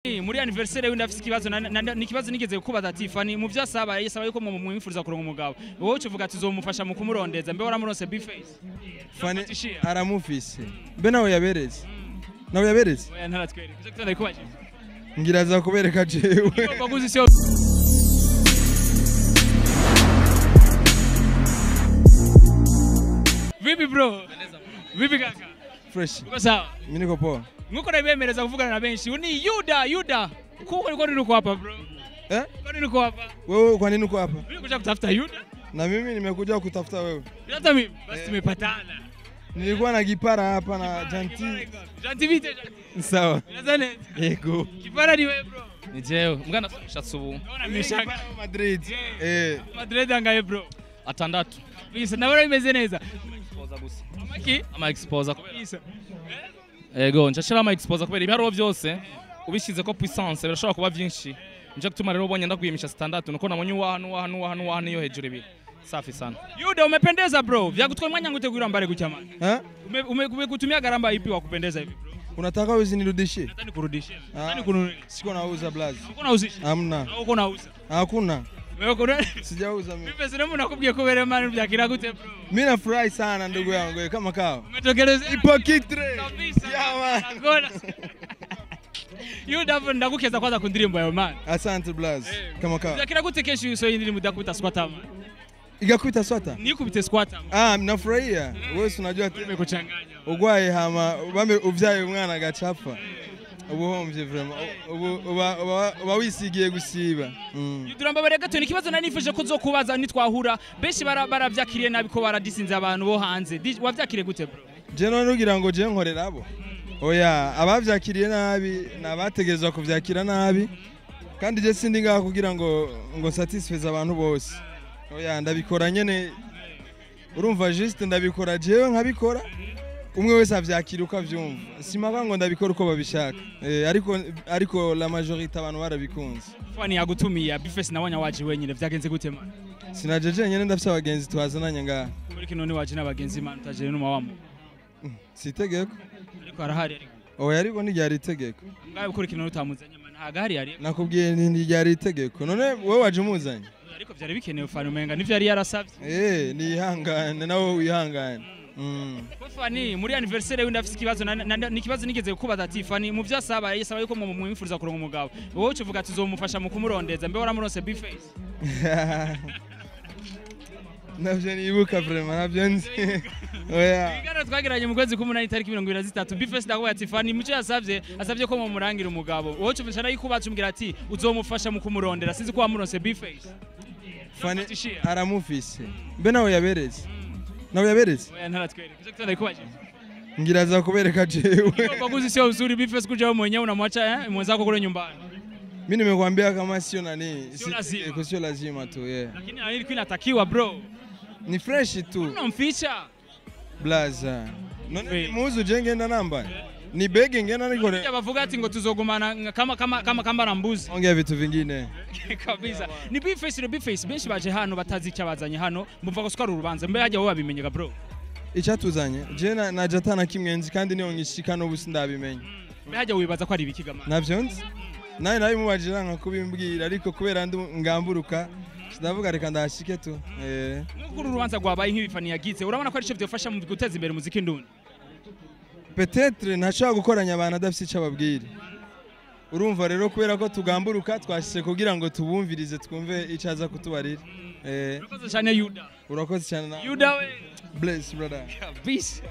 Muri anniversaire wenda afise ikibazo, ni ikibazo nigeze kukubaza ati Fanny mu byo asaba, yasaba yuko mwimfuriza kuronka umugabo. Wowe ucuvuga ati uzomufasha mu kumurondeza. Mbe waramuronse, B-Face? Fanny aramufise. Mbe nawe yaberetse? Nawe yaberetse? Oya, ntaratwereka. Icyo kitanda kubajije. Ngira aza kubereka jewe. Baguzi sio. Vipi bro? Vipi kaka? Fresh. Uko sawa? Mimi niko poa. Nkuko nabemereza kuvugana na benshi. Ni Yuda, Yuda. Kuko niko niko hapa bro. Eh? Kwa nini uko hapa? Wewe kwa nini uko hapa? Mimi nikuja kutafuta Yuda. Na mimi nimekuja kutafuta wewe. Hata mimi basi tumepatana. Nilikuwa na kipara hapa na Janti. Janti vite Janti. Sawa. Unazane? Yego. Kipara ni wewe bro. Ni jewe. Mbwana shatse ubu. Naona nimeshaka. Madrid. Eh. Madrid angaye bro. Atandatu. Bisa naona imeze neza. Exposer gusa. Amaki? Ama exposer. Bisa. Ego, nshashira ama exposer kubera ibiharuro byose ubishize ko puissance birashobora kuba byinshi. Nje gutuma rero ubonye ndakwimisha standard nuko nabonye uwaha nuwaha nuwaha nuwaha niyo hejuru ibiri. Safi sana. Yuda umependeza bro. Vyakutwa mwanya ngutegura mbare kuchama. Eh? Umekutumia gharama ipi wa kupendeza hivi bro? Unataka uzinirudishie? Nataka nikurudishie. Nataka nikununue. Siko nauza blazi. Uko nauzisha? Hamna. Uko nauza? Hakuna. Wewe uko Sijauza mimi. Mimi sina nakubwiye ko bere man byakira gute bro. Mimi nafurahi sana ndugu yangu kama kawa. Umetokelezea. Ipokitre. Kabisa. Yeah, man. Yuda ndakukeza kwanza kundirimbo yawe man. Asante blazi. Kama kawa. Byakira gute kesho uso indirimbo ndakubita squatter man. Igakubita swata? Nikubite squatter. Ah, nafurahia. Wewe unajua nimekuchanganya. Ugwaye hama bame uvyaye umwana gacapfa. Ubuhomvye vraiment. Uba wisigiye gusiba. Yuduramba bare gato ni kibazo nanifuje ko uzokubaza nitwahura. Benshi baravyakiriye nabi ko baradisinze abantu bo hanze. Wavyakiriye gute bro? Je none ugira ngo je nkorera abo. Oya, abavyakiriye nabi nabategerezwa kuvyakira nabi. Kandi je sindi ngaha kugira ngo satisfaize abantu bose. Oya, ndabikora nyene. Urumva juste ndabikora jewe nkabikora. Umwe wese avyakira uko avyumva. Simaka ngo ndabikora uko babishaka. Ariko la majorité abantu barabikunze. Fanny yagutumiye B-Face nabonye waje wenyine vyagenze gute man? Sinaje nyene ndafise abagenzi twazananye ngaha. Muri kino ni waje n'abagenzi man utaje n'uma wamo. Sitegeko. Ariko arahari ariko. Oya ariko ntiryari itegeko. Ngaye ukuri kino utamuzanye man hagahari ari. Nakubwiye ntiryari itegeko. None wewe waje umuzanye? Ariko vyari bikenewe Fanny umenga nivyo yari yarasavye. Nihangane nawe wihangane. Ko Fanny muri anniversaire wenda afise ikibazo, ni ikibazo nigeze kukubaza ati Fanny mu byo asaba yasaba yuko mwimfuriza kuronka umugabo. Wowe ucuvuga ati uzomufasha mu kumurondeza. Mbe waramuronse B-Face? Navyo nibuka vraiment navyo nzi. Oya. Igana twagiranye mu kwezi k'umunani tariki 23 B-Face ndakubaza ati Fanny mucyo yasavye ko mumurangira umugabo. Wowe ucuvuga nayikubaza umbwira ati uzomufasha mu kumurondera. Sinzi ko wamuronse B-Face. Fanny aramufise. Mbe nawe yaberetse? Nawe yaberetse? Oya ntaratwereka. Icyo kitanda kubajije. Ngira aza kubereka jewe. Baguzi sio uzuri B-Face kuja wewe mwenyewe unamwacha mwenzako kule nyumbani. Mimi nimekuambia kama sio nani, sio lazima tu yeah. Lakini nani ilikuwa inatakiwa bro? Ni fresh tu. Unamficha? Blaza. None muzu jenge na namba. Ni bege ngena niko. Ndio bavuga ati ngo tuzogumana kama kama kama kamba na mbuzi. Ongea vitu vingine. Kabisa. Ni B-Face, ni B-Face benshi baje hano batazi icyabazanye hano mumva ko sukari urubanza mbe hajya wowe babimenyega bro. Icyatuzanye je na jatana kimwe nzi kandi niyo ngishika no busi ndabimenye. Mbe hajya wibaza ko ari ibiki gama? Navyo nzi. Naye nabi mubajira nka kubimbwira ariko kubera ngamburuka ndavuga reka ndashike tu. Nuko urubanza rwabaye nk'ibifani yagize urabona ko ari cyo byofasha mu guteza imbere muziki ndundi. Peut-être ntashobora gukoranya abantu adafite icyo ababwira. Urumva rero kubera ko tugamburuka twashyize kugira ngo tubumvirize twumve icyo aza kutubarira. Urakoze cyane Yuda. Urakoze cyane. Yuda we. Bless brother. Kabisa.